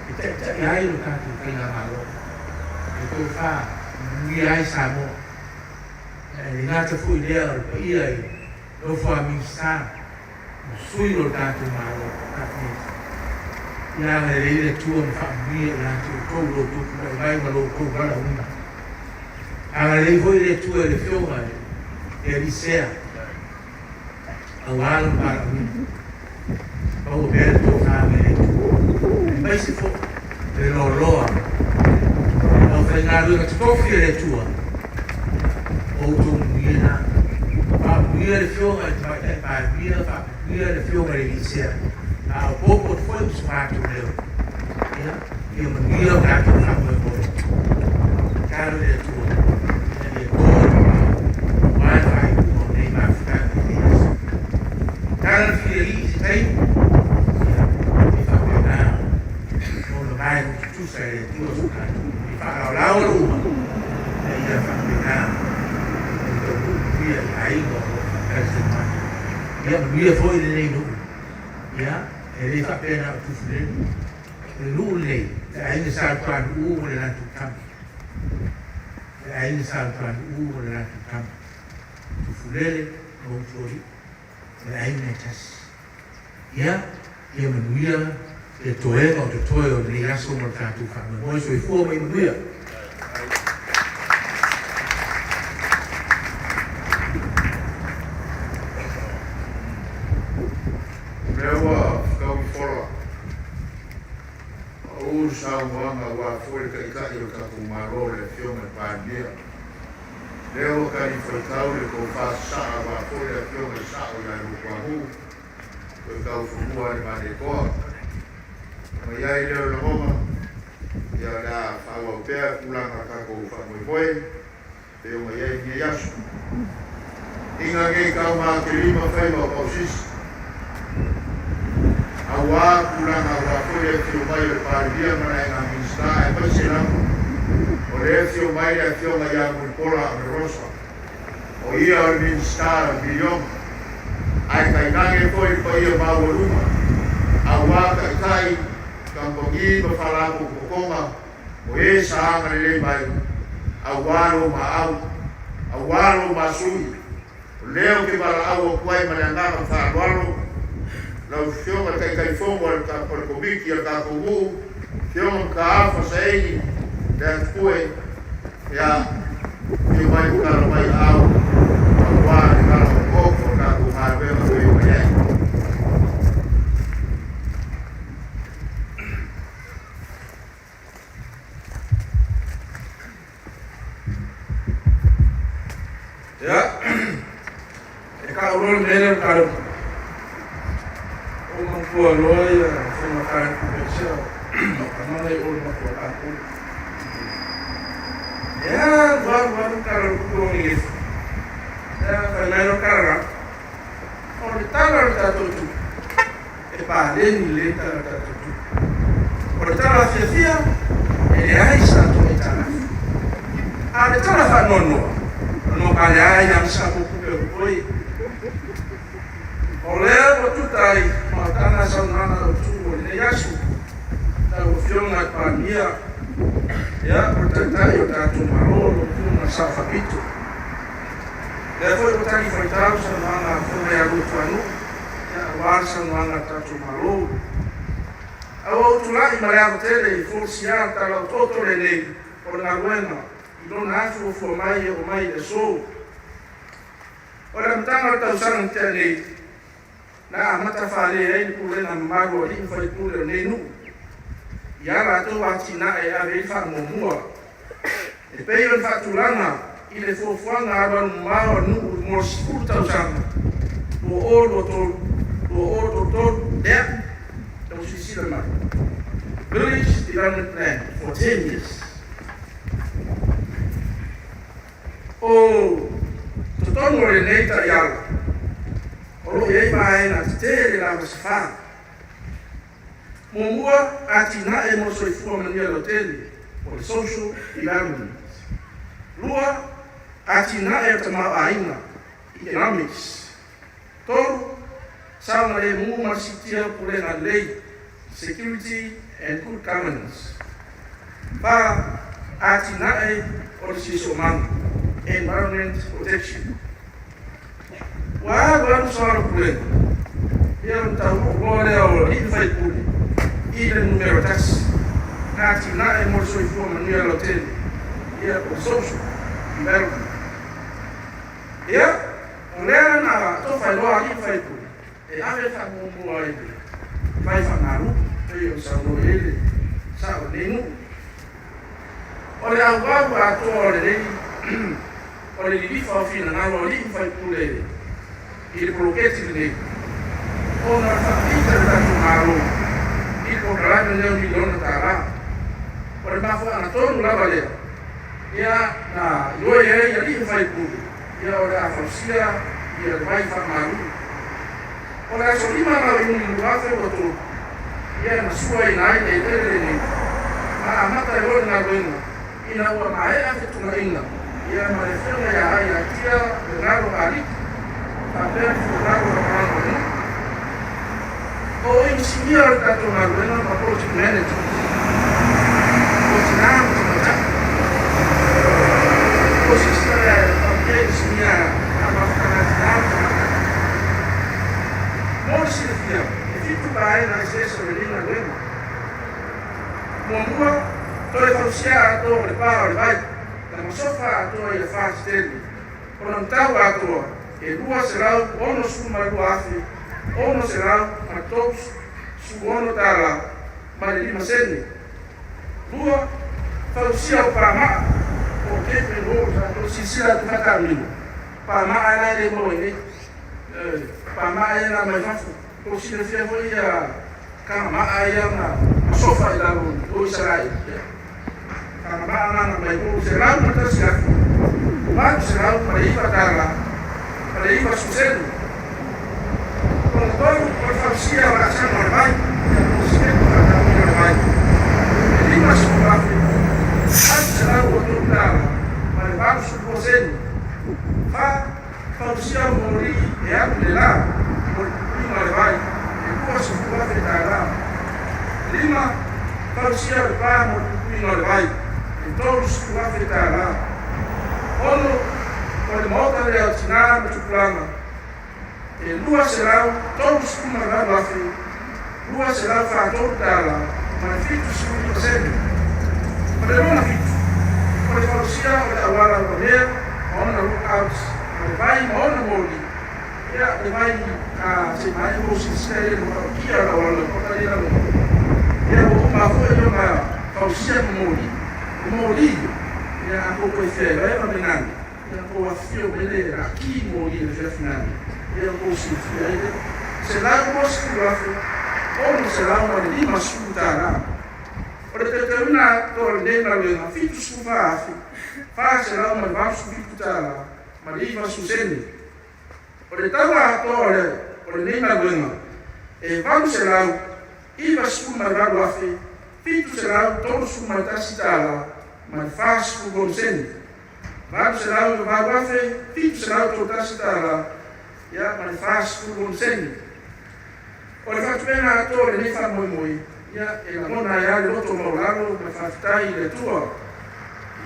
e taitai ai lo tatou Faigamalo, le tofa e manuia ai Samoa. Ae le gata foi i lea o le paia i nofo a Minisita ma sui o le tatou Malo, Kapeneta. Ia agalelei le Atua ma faamanuia ia te outou lo outou tulai mai ma lo outou valaauina. Agalelei foi le Atua i le Afioga i le Alii Sea, aua lona valaauina. Maua pea le tofa mai le Atua, aemaise foi le loaloa o le aufaigaluega totofi a le Atua, o outou manuia na. Faamanuia le Afioga i le Tamaitai Palemia, faamanuia le Afioga i le Alii Sea, faaopoopo atu foi ma so matou leo. Ia, ia manuia o tatou faamoemoe. Tatalo i le Atua ina ia to le mamao aua le faaiuga o nei mafutaga i lenei aso. Tala le filialii i se taimi, ia, e faapena ona vae tutusa e le Atua so tatou i faalaolao uma ina ia faapena ona taunuu manuia i aiga o lo o faatasi mai. Ia manuia foi lenei nuu. Ia, e le faapea na o Tufulele. O le nuu lenei, le aiga Sa Lutuanuu ma le latou tama. Le aiga Sa Lutuanuu ma le latou tama. Tufulele ma Utualii, o le aiga e tasi. Ia, ia manuia le toega o totoe o lenei aso ma le tatou faamoemoe. Soifua ma ia manuia. O lea ua fetaui fola ma ou le saunoaga aua foi le Taitai o le tatou Malo le Afioga i le Palemia. Lea ua talifuaitau le tofa sasaa aua foi le Afioga i le Sao ia Luatua toe taufanua le Malietoa. Ona i ai lea o le lagona, ia o le a faaauau pea tulaga o tatou faamoemoe pei ona i ai lenei aso. Iga nei tau ma faiva o Pausisi, auā tulaga aua foi le afio mai o le Palemia ma le aiga Minisita aemaise lava o le afio mai le Afioga ia Mulipola Anarosa, o ia o le Minisita o le Miliona, ae tainane foi le paia maualuga auā taitai, kamupani ma faalapotopotoga o e sa agalelei mai auā lou maau, auā lou masui. O lea ou te valaau atu ai ma le agaga faaaloalo lau Afioga i le Taitaifono o le Komiti a le tatou nuu, Afioga Mataafa Saeini Leatupue, ia, afio mai ma tala mai aau aua le tala otooto o le tatou galuega pei ona i ai. Ia, e tau loa le mea lea o le Tala o le Tupe, ua ou manatua loa ia faigata e tupe ai se tama la i o le matua tatou. E alu alu alu le Tala o le Tupe o Ninifu. Ia, fai mai loa le tala la, o le tala o le tatou tupe, e paleni lelei le tala o le tatou tupe. O le tala fiafia, e leai sa tatou aitalafu. A o le tala faanoanoa, Ia, o le Taitai o le tatou Malo, lau Afioga i le Sao Faapito. Lea foi ua talifuaitau saunoaga a Afioga ia Luatuanuu, ia, aua le saunoaga a le tatou Malo. Ae ua ou tulai ma le ava tele e folasia le Tala Otooto lenei o le galuega i lona afuafua mai e oo mai i le aso. O le amataga o le tausaga na tea nei, na amata faalē ai le pulega mamalu a alii ma faipule o lenei nuu i a latou atinae e ave ai le faamuamua e pei o le faatulaga i le fuafuaga alualumamao a le nuu mo le 10 tausaga 2023 2033 lea tau silasila mai, Village Development Plan for 10 years. O totonu o lenei taiala, o lo o i ai vaega tetele lava se fa. Muamua, atinae mo le soifua manuia lautele, po o le social development. Lua, atinae o le tamaoaiga, economics. Tolu, saogalemu ma le siitia o pulega lelei, security and good governance. Fa, atinae o le siosiomaga, environment protection. Ua alu alu soalo pulega, ia ona taunuu loa lea o alii ma faipule i le numera tasi, atinae mo le soifua manuia lautele, ia po o le social development. Ia, o lea na tofa ai loa alii ma faipule e ave le faamuamua i le vai faamalu, pei ona saunoa i ai le sao o lenei nuu. O le auau atoa o lenei o le lilifa o finagalo o alii ma faipule i le poloketi lenei, ona o le faapita i le tatou Malo i le polokalame lenei o miliona tala. O le mafuaaga tonu lava lea ia na ioe ai alii ma faipule ia o le a fausia ia le vai faamalu. O le aso 5 la o Iuni 2023, ia na suaina ai le eleele lenei, ma amata ai loa le galuega ina ua maea fetuunaiga ia ma le afioga ia Aiatia Legalo Aliki faapea le Fualalu Lagolago a le nuu. O inisinia o le tatou galuega ma project manager, o tinā ma tamaitai. O sister e faapea inisinia a mafutaga a tinā ma tamaitai. Mo le silafia, e fitu vaega eseese o lenei galuega. Muamua, toe fausia atoa o le pa o le vai, na masofa atoa i afa tetele. O lona tau atoa e $262,636.05. Lua, fausia o pamaa po o tapering walls, a outou silasila atu faataamilo, pamaa la e le maua i inei. Pamaa ia na aumai fafo. Tou silafia foi ia kagamaa ia na masofa i lalo o Isaraelu. Kagamaa na na aumai o $101,809.90. Lona tolu, o le fausia o laasaga o le vai, ia po o siketi faataamilo o le vai, e $50,823.82. Fa, fausia o moli e alu i le la mo le puipuiga o le vai, e $20,000. Lima, fausia o le pa mo le puipuiga o le vai, e $30,000. Ono, o le maota lea o tinā ma tupulaga, e $238,243.79. O le lona fitu, o le fausia o le auala uamea ma ona lookouts ma le vai ma ona moli, ia le vai a se maea mo silasila i le matautia o le auala laupapa lea i lalo nei. Ia ua uma foi ona fausia ma moli, o moli ia, a tou toe feiloai ma Menani, Ia tou afifio mai le laki moli i le afiafi nanei, ia tou silafia ai lea. $120,650. O le teuteuina atoa o lenei galuega, $74,487.90. O le tau atoa o lenei galuega, e $898,731.43. $808,731 ia ma le 46 sene. O le faatupeina atoa o lenei faamoemoe, ia e lagona ai lava le loto maualalo ma le faafetai i le Atua.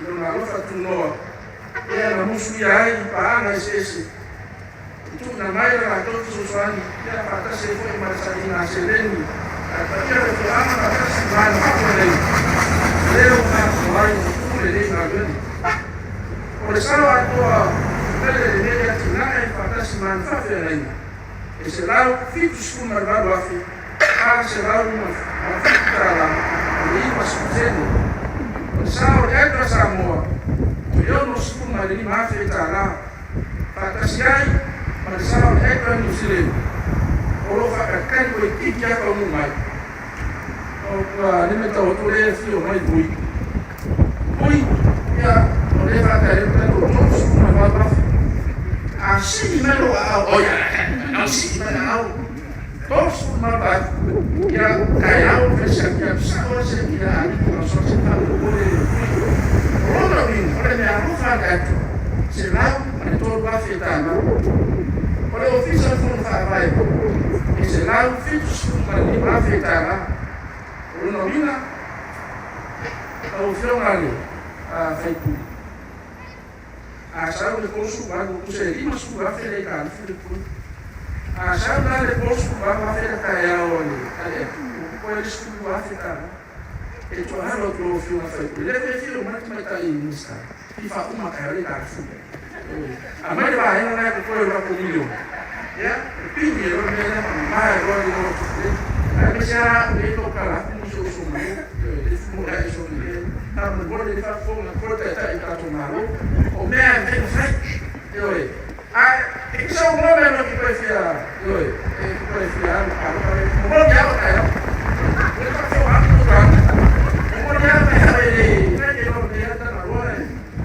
I lona alofa tunoa ia na musuia ai i paaga eseese i tuuina mai le latou fesoasoani ia faatasi ai foi ma le sailiga seleni a le paia o le afioaga faatasi ma le mapu nei lea ua faatino ai ma tupu lenei galuega. O le sao atoa tele lenei atinae faatasi ma ana faafeagaiga e $178,407.90. O le sao o le EDRA Samoa o le $65,000 faatasi ai ma le sao o le EDRA Niu Sileni o lo o faatalitali toeitiiti lava taunuu mai. O le matau atu o lea e afio mai Vui. Vui, ia, o lea e faatali atu tatou 38,000. A sii mai lou aao, oi, au sii mai aao, 38,000, ia, taeao fai siaki atu sao lava siaki ia aliki construction faamolemole Vui. O lona uiga, o le mea alofa a le ADRA, $103,000. O le Ofisa o le Fono Faavae, e $175,000. O lona uiga, lau Afioga i le sui usufono, a sau le 38, tusa e $50,000 le aitalafu le totogi. A sau la le $38,000 le taeao a le ADRA, ua totoe le $12,000. E tuualalo atu i lau Afioga i le sui usufono, lea foi e afio mai le Tamaitai Minisita, fia faauma taeao le aitalafu. Aumai le vaega lena e totoe o le tatou miliona, ia, pipigi ai loa le mea lea ma mamae loa le igoa o Tufulele. Aemaise lava au nei e tautala atu ma si ou uso malo, le femoeai soli i ai. Faamolemole le faafofoga atu le Taitai o le tatou Malo, o mea e mafai ona fai. Ioe. Ae e te saunoa mai loa e te toe fia, ioe, e te toe fia alu i le palota lea. Momoli lava o taeao. Ua faafofoga atu le tatou. Momoli lava taeao e le, na te iloa lelei lava Tagaloa e.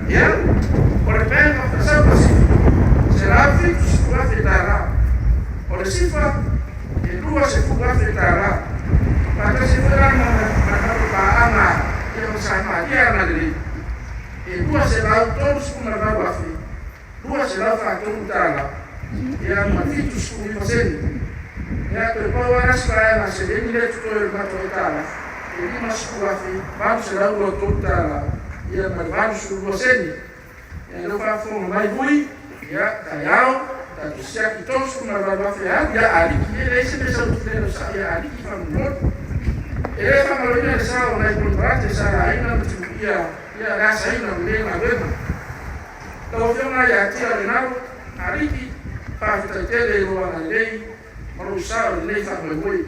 Ia, o le Bank of the South Pacific, $170,000. O le SIFA, e $20,000. Faatasi ai foi la ma le matou paaga ia ma Samaria agalelei, e $238,243 ia ma 79 sene. Ia, toe pau lava la si vaega seleni lea e totoe o le matou aitalafu, e $50,823 ia ma le 82 sene. Ia, lea ua faafofoga mai Vui, ia, taeao, tatou siaki 38,000 e alu ia Aliki, e leai se mea sau tufulele o sao ia Aliki faamolemole. E le faamaloina le sao o nai konekarate sa laina ma timuia ia le asaina o lenei galuega. Lau Afioga ia Tia Lenalo, Aliki, faafetai tele i lou agalelei ma lou sao i lenei faamoemoe.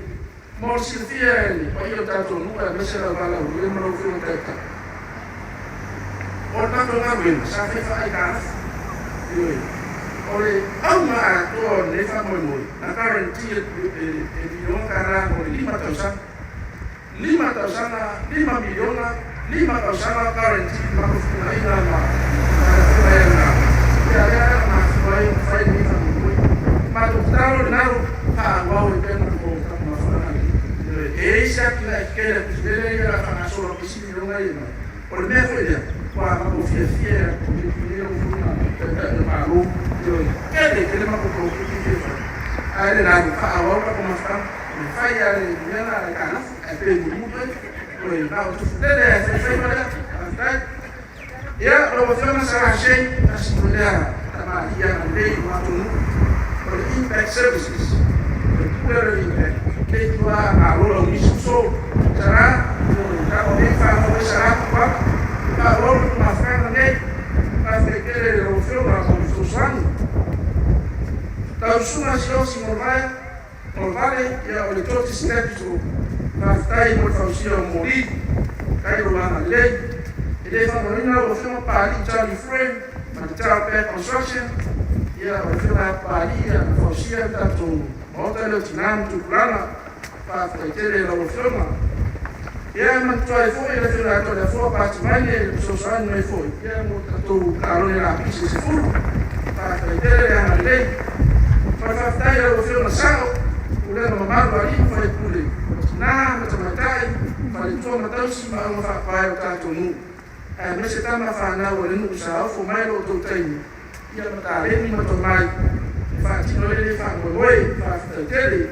Mo le silafia e le paia o le tatou nuu aemaise lau valaaulia ma lau Afioga Taitai, o le matou galuega sa fai faaaitalafu. Ioe, o le auga atoa o lenei faamoemoe na guarantee e le miliona tala mo le 5 tausaga. 5 tausaga, 5 miliona, 5 tausaga guarantee le matou fetuunaiga ma le Afioga ia Lenalo. Ia lea la na mafua ai ona fai lenei faamoemoe. Matou tatalo Lenalo, faaauau ai pea le matou mafuaaga lenei. E i ai se atinae tetele a Tuisilele ia o le a faagasolo atu isi miliona ia e aumai. O le mea foi lea ua matou fiafia e le Komiti nei lau Afioga Taitai o le Malo, ioe, tele tele matou poloketi fia fai. Ae Lenalo, faaauau le tatou mafutaga. E fai lava le mea la e aitalafu ae pe mulimuli ai. Ioe, na o Tufulele lava e faifaiva lea. Faafetai. Ia, lau Afioga Sarah Shane, tasi foi lea tamalii agalelei i lo matou nuu, o le Impact Services, o le pule o le Impact, le ituā malo lau misi uso, Sarah, ioe, tau nei whanau ai Sarah Tupuaga, faaauau le tumafutaga nei, faafetai tele i lau Afioga mo le fesoasoani. Lau Susuga Siaosi Ngolvae, Ngolvale, ia o le George's Capital, faafetai mo le fausia o moli, kai lou agalelei. E le faamaloina lau Afioga Papalii Charlie Frame ma le Tao Pack Construction, ia o le Afioga ia Papalii ia na fausia le tatou maota lea o Tina ma Tupulaga, faafetai tele i lau Afioga. Ia e manatua ai foi le Afioga ia Toleafoa Pati Vaine i le fesoasoani mai foi ia mo tatou kalone lapisi e 10. Faafetai tele le agalelei. Ma le faafetai i lau Afioga Sao, pulega mamalu a alii ma faipule, o tina ma tamaitai, faletua ma tausi ma auga faapae o tatou nuu, aemaise tama fanau a le nuu sa ofo mai lo outou taimi ia ma taleni ma tomai e faatino ai lenei faamoemoe. Faafetai tele.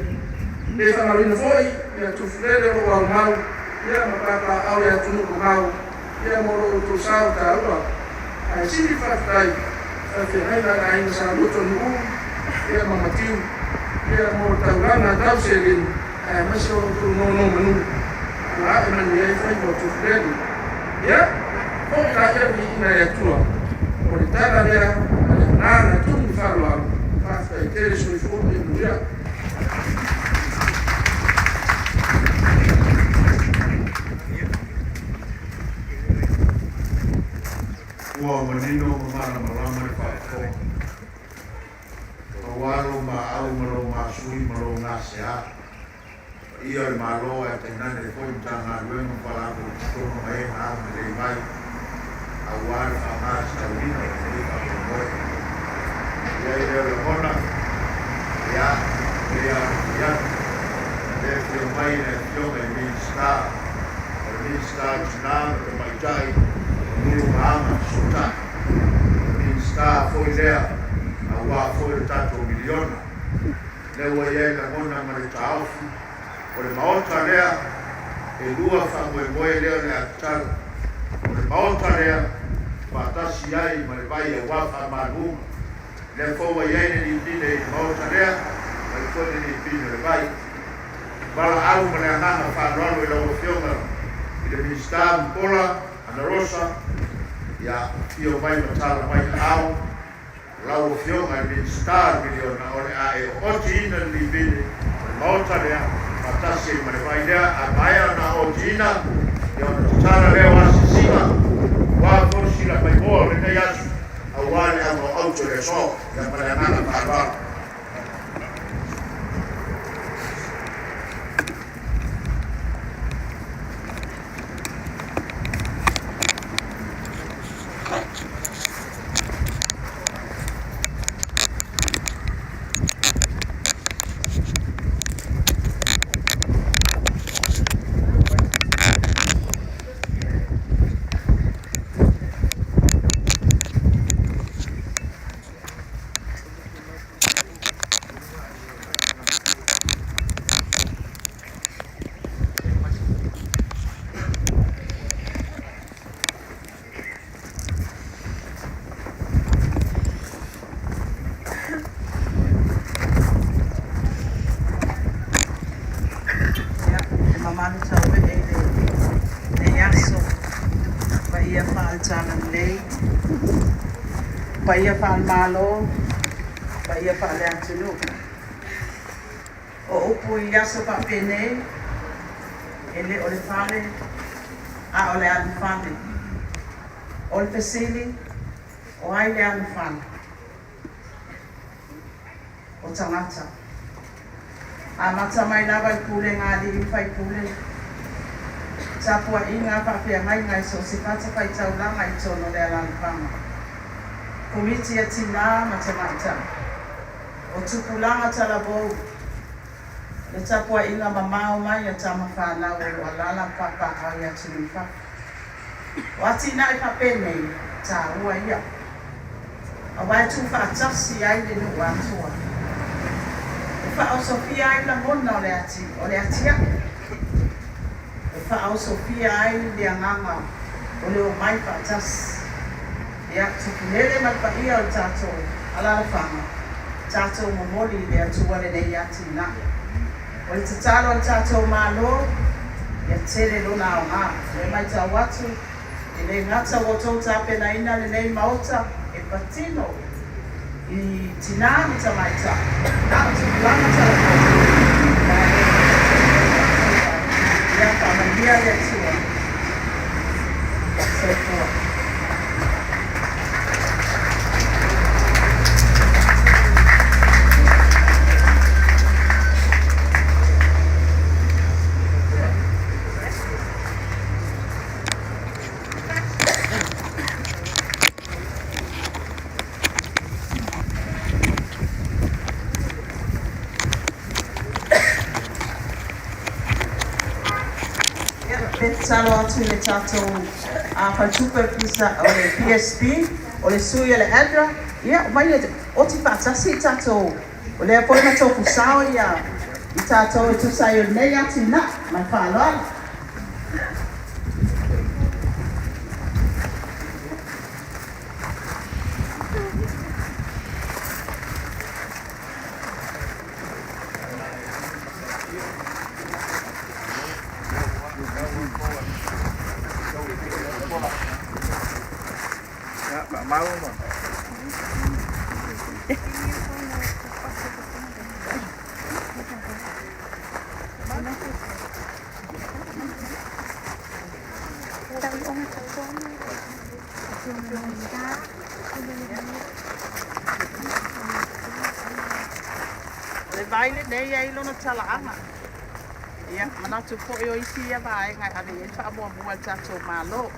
Le faamaloina foi ia Tufulele o loo aumau ia ma papaaao i atunuu mamao. Ia mo lo outou sao taua. Ae sili faafetai faafeagaiga a le aiga Sa Loto Nuuu ia ma Matiu ia mo le taulaga tau seleni aemaise o outou nonomanu ua ae manuia ai faiva o Tufulele. Ia foi laia le viiga i le Atua. O le tala lea a le agaga tumu faaaloalo. Faafetai tele. Soifua ma ia manuia. Ua manino ma malamalama le faafofoga. Pau lava lou maau ma lou masui ma lou gasea. Paia o le Malo ae tainane foi Matagaluega ma Faalapotopotoga ma e na agalelei mai aua le faagasatauina o lenei faamoemoe. I ai lea o lagona, ia, e pei lava ona fai atu, le afio mai le Afioga i le Minisita, o le Minisita o Tina ma Tamaitai, Nuu ma Agafesootai. O le Minisita foi lea aua foi le tatou miliona. Lea ua i ai lagona ma le taofi o le Maota lea, e lua faamoemoe lea o le a tatala. O le Maota lea faatasi ai ma le vai aua faamaluga. Lea foi ua i ai le lipine i le Maota lea, ma le foi le lipine o le vai. Valaau ma le agaga faaaloalo i lau Afioga i le Minisita Mukola Anarosa, ia afio mai ma tala mai aao. O lau Afioga i le Minisita o le Miliona, o le a e ootiina le lipine o le Maota lea faatasi ai ma le vai lea. A maea ona ootiina, ia ona tatala lea o asiasiga aua foi sila maimoa o lenei aso aua le auga o autu o le aso. Ia ma le agaga faaaloalo. Ia, e mamalu tauee i lenei aso, paia faale-Talalelei, paia faale-Malo, paia faale-atunuu. O upu i aso faapenei, e le o le fale, a o le alufale. O le fesili, o ai le alufale? O tagata. Amata mai lava i le pulega a alii ma faipule, tapuaiga a faafeagaiga i so o se fatafaitaulaga i totonu o le alaalafaga, komiti a tinā ma tamaitai, o tupulaga talavou, le tapuaiga mamao mai a tama fanau o lo o alaala ma papaaao i atunuu i fafo. O atinae faapenei, taua ia, aua e tuufaatasi ai le nuu atoa, e faaosofia ai lagona o le ati, o le atiae, e faaosofia ai le agaga o le omai faatasi. Ia, Tupulele ma le paia o le tatou alaalafaga, tatou momoli i le Atua lenei atinae. O le tatalo a le tatou Malo, ia tele lona aoga. O lea e matau atu, e le gata ua outou tapenaina lenei Maota e patino i tinā ma tamaitai, na o tupulaga talavou, Malo faafetai. Ia faamanuia le Atua. Soifua. Ia, pe tatalo atu i le tatou faletupe o le PSB, o le sui o le ADRA, ia, omai e oti faatasi i tatou, o lea foi na tofu sao ia i tatou e tusa ai o lenei atinae. Ma le faaaloalo. Le vai lenei ai lona talaaga. Ia, manatu foi o isi ia vaega e ave i ai le faamuamua a le tatou Malo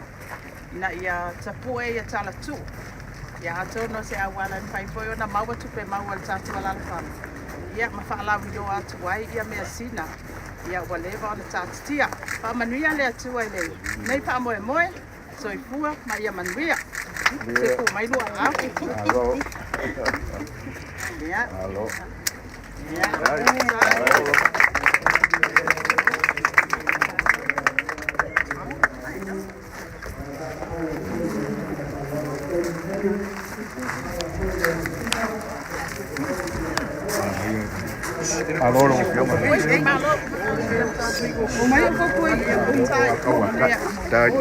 ina ia tapue ia talatuu. Ia atonu o se auala e mafai foi ona maua tupe maua a le tatou alaalafaga, ia ma faalauiloa atu ai ia measina ia ua leva ona taatitia. Faamanuia le Atua i lenei faamoemoe. Soifua ma ia manuia. Se tuu mai lua aao. Ia. Ia. Malo lau Afioga. Malo. Mai o koko i Tai.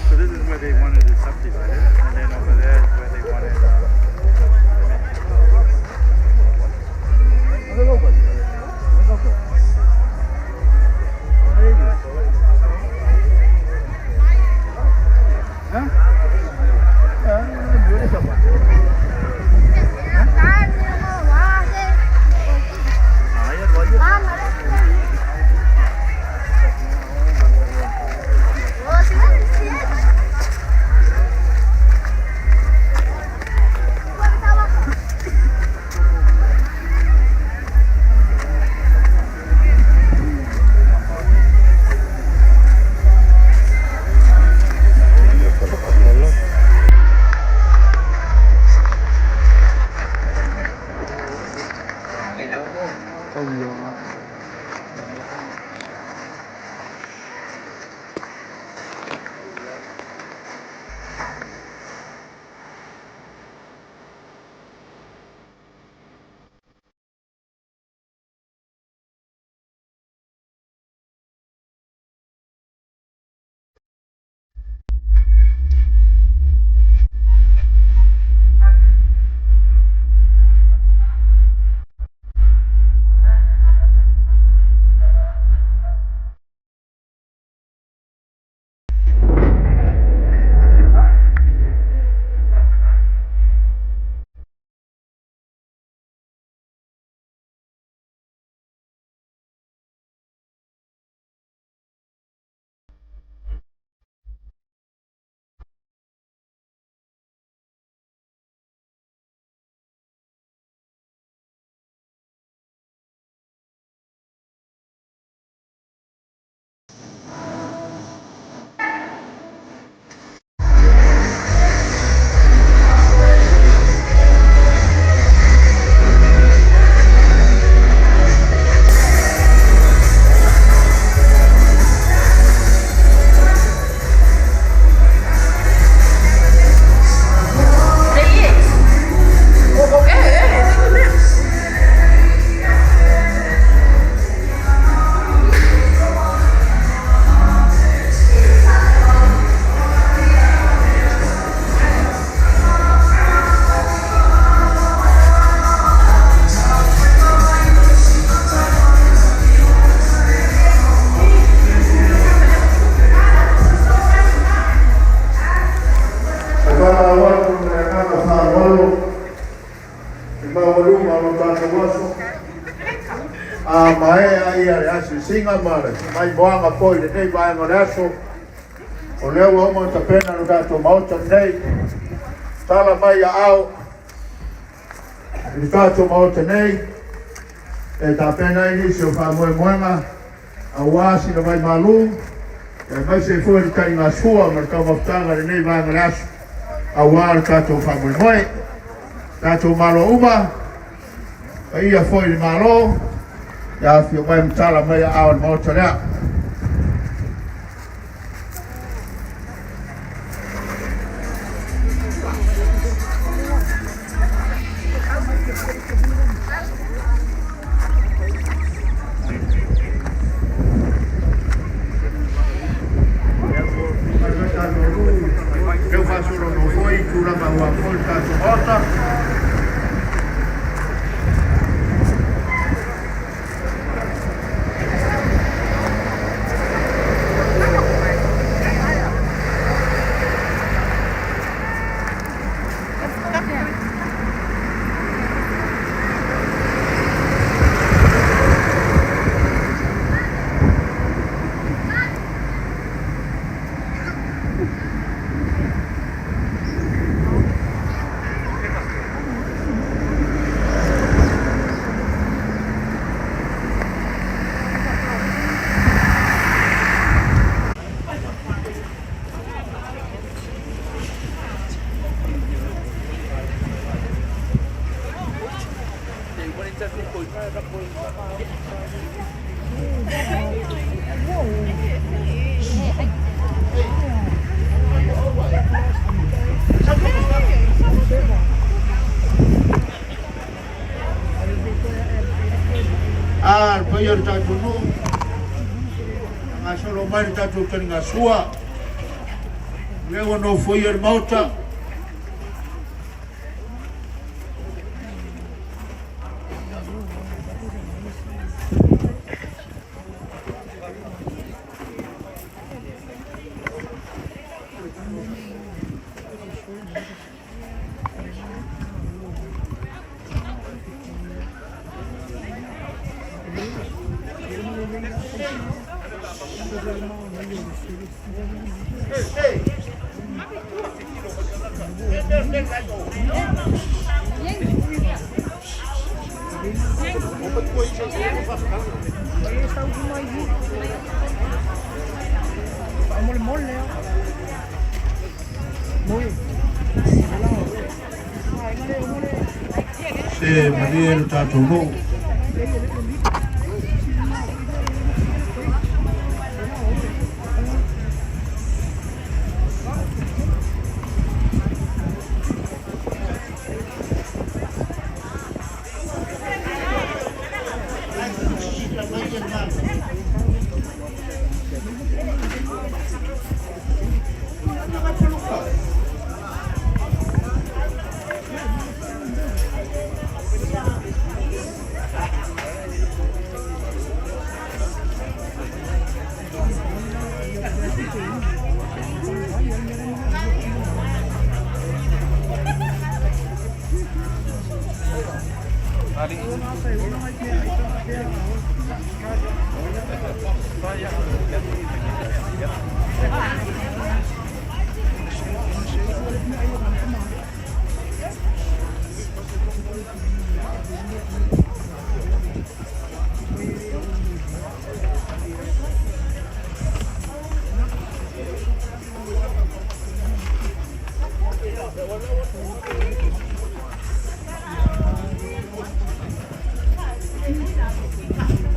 So this is where they wanted it subdivided, and then over there is where they wanted. E faaauau atu ma le agaga faaaloalo i maualuga o lo tatou aso. A maea ia le asiasiga ma le maimoaga foi i lenei vaega o le aso, o lea ua uma ona tapena lo tatou Maota lenei, tala mai aao i le tatou Maota nei e tapena ai nisi o faamoemoega aua sina vaimalu aemaise ai foi le taligasua ma le taumafataga i lenei vaega o le aso aua le tatou faamoemoe. Tatou malo uma, paia foi i le Malo, ia afio mai ma tala mai aao i le Maota lea. Teu faasolo nofo i tulaga ua foi le tatou Maota. nofoia le tatou nuu, faagasolo mai le tatou taligasua. O lea ua nofoia le Maota. Se malie le tatou nuu.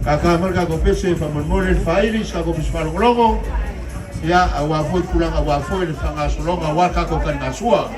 Kaka mai le tatou pese e faamolemole le faaili se tatou pese faalogologo, ia, aua foi tulaga aua foi le faagasologa aua le tatou taligasua.